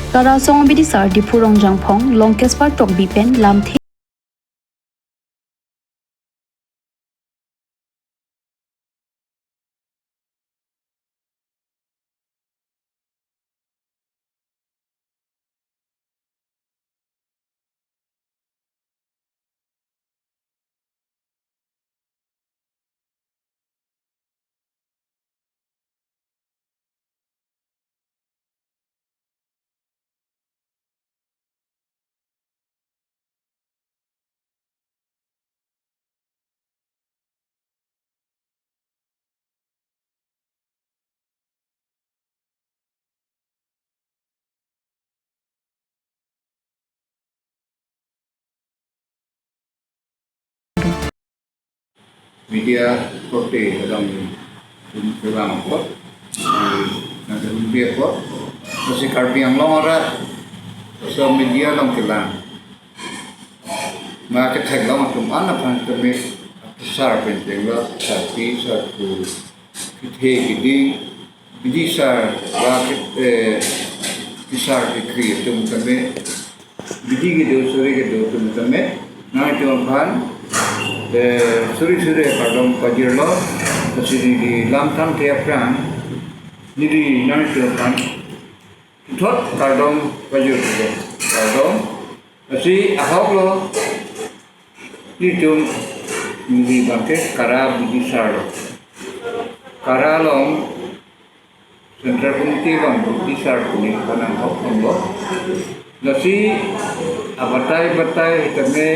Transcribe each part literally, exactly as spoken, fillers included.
Kara asong abidisar Diphu Rongjangphong, Longkeswar Tokbi pen lamthe. Media korte along tum kevang apot, nang tum dia apot, lasi Karbi Anglong arat, so media along kelang. Ma ketheklong atum an aphan keme, sar pen tenglo, sar pi, sar pu, kethe kiding, bidisar, ba ke, eh, bisar kekri atum tame, bidi kedo, suri kedo atum tame, nangtum aphan, eh, suri suri kardom pajirlo, lasi neli lam tangte aphrang, neli nangtum aphan, thot kardom pajirlo, kardom, lasi ahok lo, nelitum neli abangke Kara bidisar lo. Kara along Central Committee along bidisar pu neli aphan nangkok lo. Lasi abatai batai tame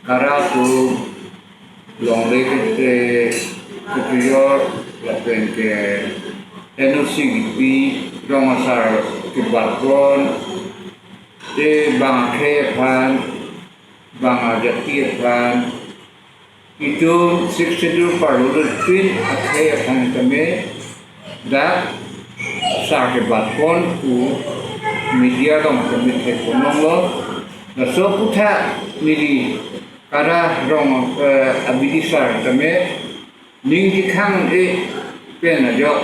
Kara atum longle ke, eh, kutuyok lapen ke N O C kipi, rong asar kebatpon, te bang akhei aphan, bang ajati aphan, itum Sixth Schedule parlo pin akhei aphan tame dak sar kebatpon pu media along tame theklonglo. Laso aputhak neli Kara rong, eh, abidisar tame ning kekhang-e pen ajok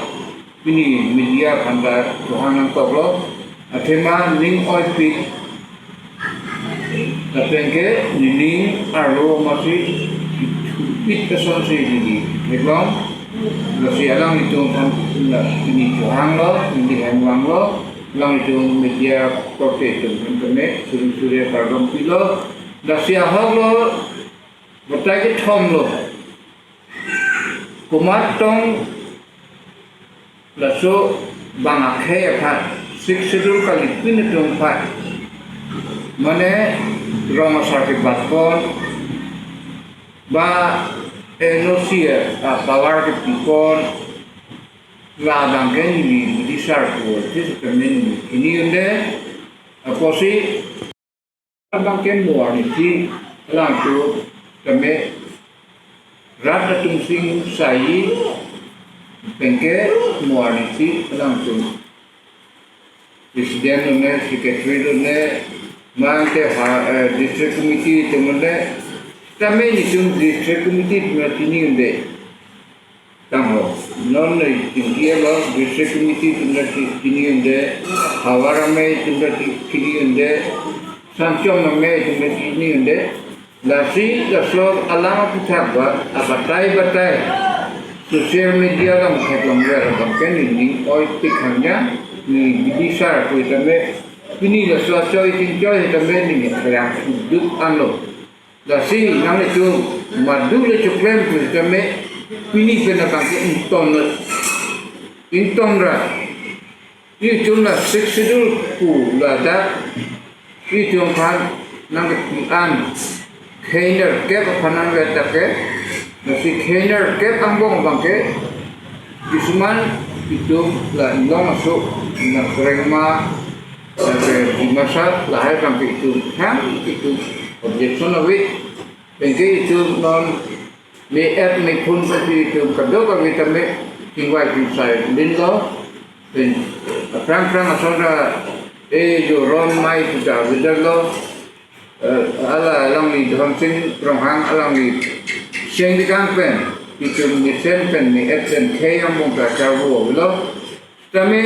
pini media aphan ta chohang nangkoklo, athema ning oipik lapen ke nening arlo masi ithupik asonsi neli theklong. Lasi alanglitum aphan pini chohanglo, neli hemvanglo, alanglitum media korte atum aphan tame suri suri kardom pilo. Lasi ahok lo, batai kethom lo. Komat tong laso bang akhei aphan, Sixth Schedule kalipin atum aphan, mane rong asar kebatpon, ba N O C a power kepipon, labang ke neli bidisar pu, this is the main ini unde, apotsi abang ke mo arnisi alangtum tame rat atum sing sai pen ke mo arnisi alangtum president lone, secretary lone, mate ha, eh, district committee atum lone, tame nelitum district committee atum chini unde. Tangho, non noi tingki alo, district committee atum ta chi-, chini unde, Hawar Amei atum ta chi-, chini unde, Sanchom Amei atum ta chini unde. Lasi laso alam aputhak ba, abatai batai social media along theklongver abang ke neli oipik hangja, neli bidisar pu tame, pini laso achoi chingchoi tame neli kaliang suduk anlo. Lasi nanglitum madu le choklem pu tame, pini pen abang ke ington, ington ra. Itum la Sixth Schedule pu ladak itum aphan nangkepi-an kheinerkep aphan nangvetak ke, lasi kheinerkep angbong abang ke, kisuman itum la Inglong aso, na Krengma, na ke Dimasa, lahai abang ke itum thang, itum objection ave, pen ke itum non me-et mephun pasi itum kadokave tame chingvai chingsai linlo. Pen aphrang phrang ason ra e jo ron mai puta avedetlo. Eh, hala alangli Dhonsing Ronghang alangli chengdikang pen itum mesen pen me-et pen khei angbong ta charvo avelo. Tame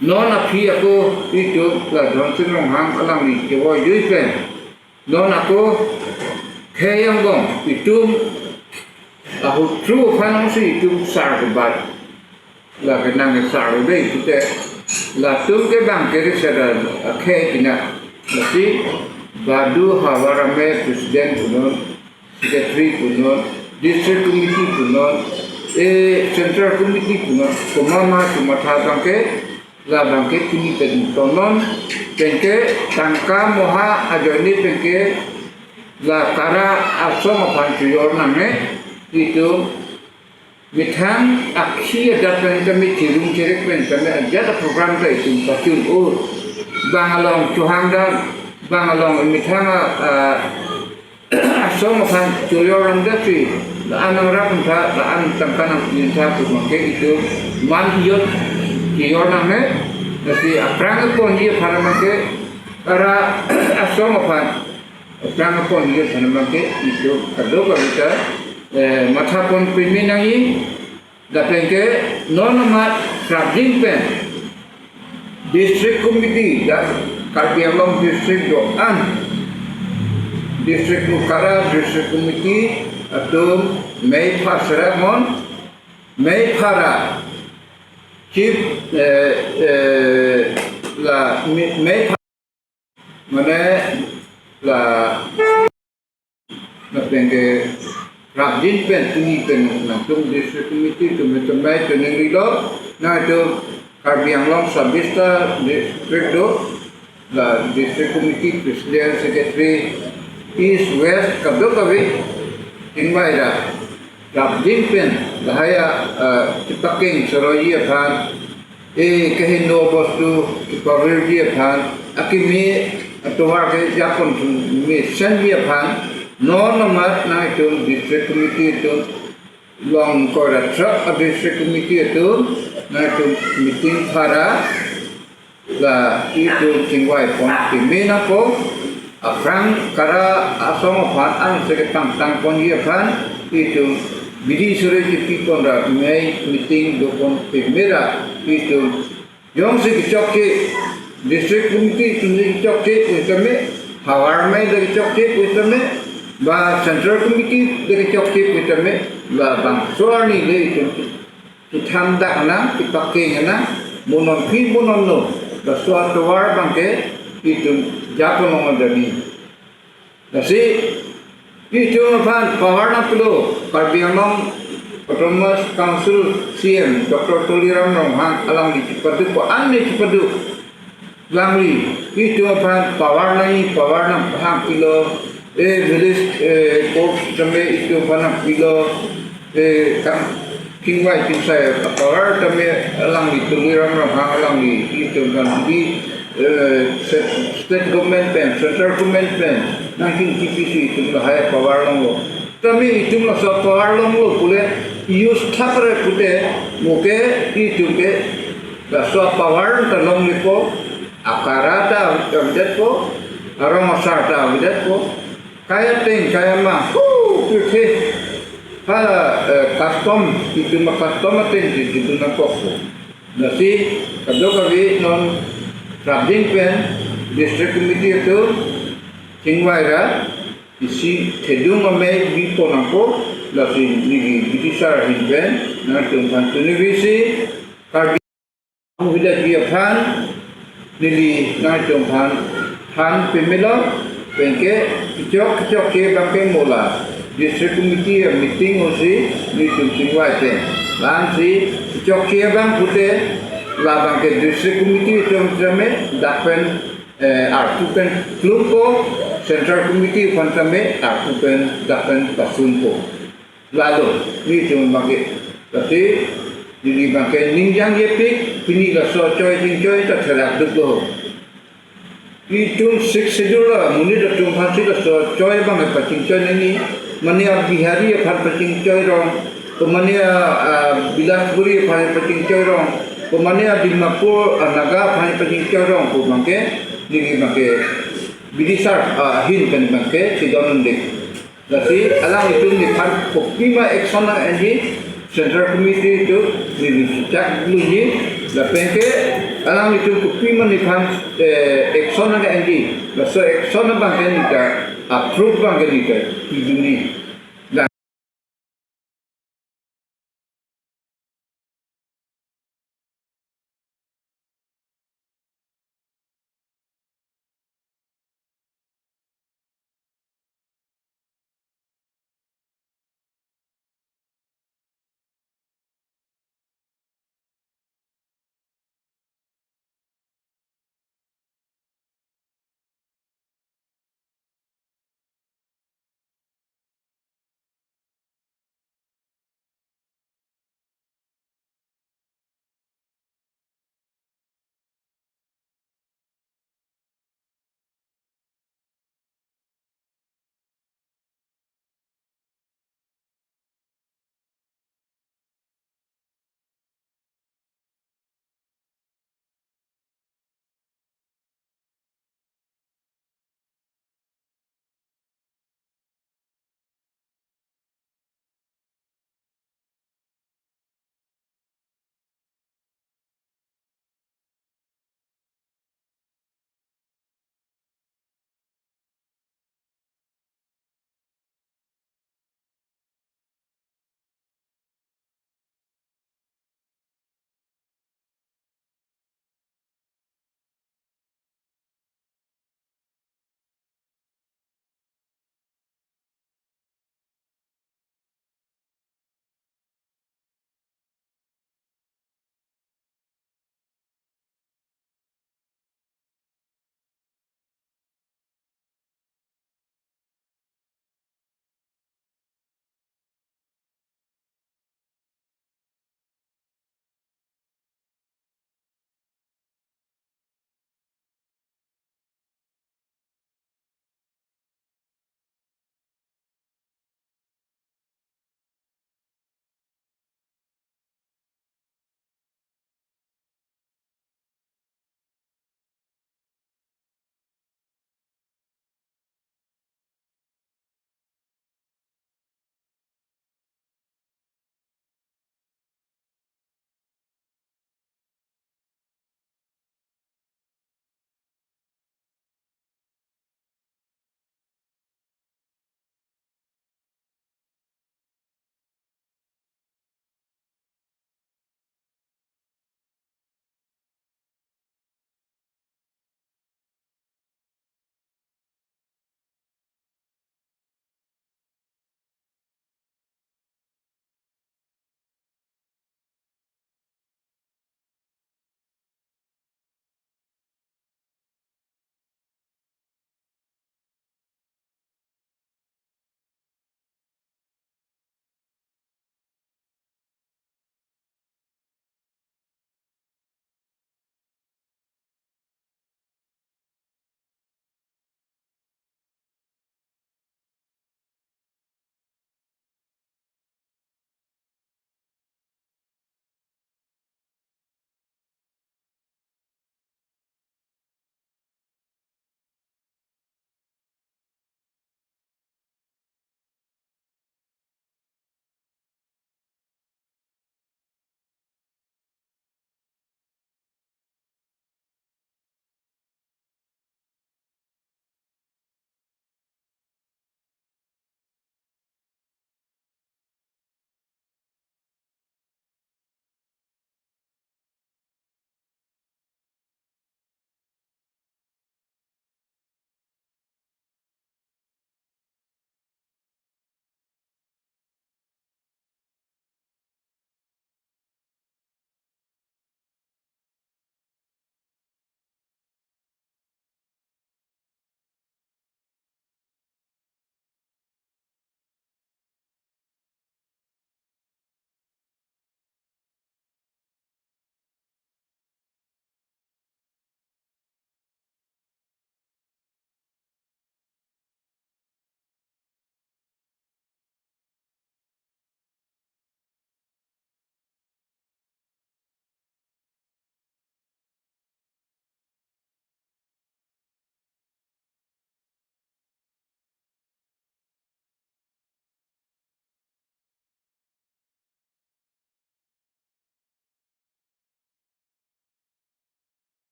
Non aphi ako itum la Dhonsing Ronghang alangli kevoi jui pen, non ako khei angbong itum ahuthu aphan si itum sar kebat. La kenang sar dei pute, latum ke bang kiri sada akhei kina. Lasi badu havar ame president punon, secretary punon, district committee punon, eh, central committee punon, komat ma kamatha abang ke, labang ke pini pen tonon, pen ke tangka moha ajoine pen ke la kara asong aphan chojor nangne, itum methang akhei adat pen tame, chirung chirek pen tame, ajat a program ta itum pachun-o. Bang along chohang dam, bang along methang a, a, asong aphan chojor nangdetsi, la-an nangrap tha, la-an tangka nangpitha pu abang ke itum man iyot chojor nangne, lasi aphrang ponji aphan abang ke, kara asong aphan aphrang ponji aphan abang ke itum kadokave ta, eh, matha pon peme nangji. Lapen ke non amat prapjin pen district committee, dak Karbi Anglong district do-an district, kara district committee atum mei phar sera mon, mei phara chief, eh, eh, la mei, mei pha-, mane la, lapen ke prapjin pen tuni pen nangtum district committee atum tame choningri lo, nangtum Karbi Anglong sabista district do, la district committee president, secretary, east, west, kadokave chingvai ra prapjin pen lahai a, ah, kepakeng saroji aphan, eh, kehingno bostu kepavirji aphan, akimi atovar ke japon mesen ji aphan, non amat nangtum district committee atum along kora throk a district committee atum nangtum meeting phara, la itum chingvai pon peme nangpo, aphrang kara asong aphan angse ketangtang ponji aphan, itum bidi sore chipi pon ra mei meeting do pon peme ra, itum jongsi kechokche, district committee atum si kechokche pu tame, havar mei ta kechokche pu tame, ba central committee ta kechokche pu tame, labangso arni le itum kethan dak nang, kepakeng nang, mo non aphi mo non no, laso atovar abang ke itum japon long dani. Lasi itum aphan power nangpilo, Karbi Anglong Autonomous Council C M Doctor Tuliram Ronghang alangli chepadu ko, an ne chepadu. Alangli itum aphan power nangji, power nangpilo, eh, village, eh, court tame itum aphan nangpilo, eh, kam chingvai chingsai power tame alangli Tuliram Ronghang alangli itum aphan di, eh, state, state government pen, central government pen nangchingki pisi itum lahai power longlo. Tame itum laso power longlo pule use thapre pute, mo ke itum ke laso power ta longle po, akara ta avedetpo, arong asar ta avedetpo, kai ateng kai ama, hu, pirthe, ha, eh, custom, itum a custom ateng si itum nangkokpo. Lasi kadokave non prapjin pen district committee atum chingvai ra, isi thedung amei bipon nangpo, lasi neli bidisar ahin pen nangtum aphan choningri si, Karbi Anglong aphan neli nangtum aphan than pemelo, penke kechok kechokche abang ke mo la district committee a meeting hosi nelitum chingvai pen, la-an si kechokche abang pute, labang ke district committee atum tame dak pen, eh, arpu pen klumpo, central committee aphan tame arpu pen dak pen pasunpo. Lalo, nelitum abang ke, tapi neli abang ke ningjang jepik, pini laso choi chingchoi ta therak duklo. Itum Sixth Schedule amonit atum aphan si laso choi abang pachingchoi nangji, mane a Bihari aphan pachingchoi rong, ko mane a, a, Bilaspuri aphan pachingchoi rong, ko mane a Dimapur, a, Naga aphan pachingchoi rong pu abang ke, neli abang ke bidisar, a, ahin pen abang ke chedondunde. Lasi alanglitum neliphan kopima action nang-enji, central committee atum neli chechak longji, lapen ke Alanglitum kopi ma neliphan, eh, action nangke-enji, laso action abang ke neli ta, a-proof abang ke neli ta pidunji.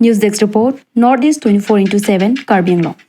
News Desk Report, North East twenty-four into seven, Karbi Anglong.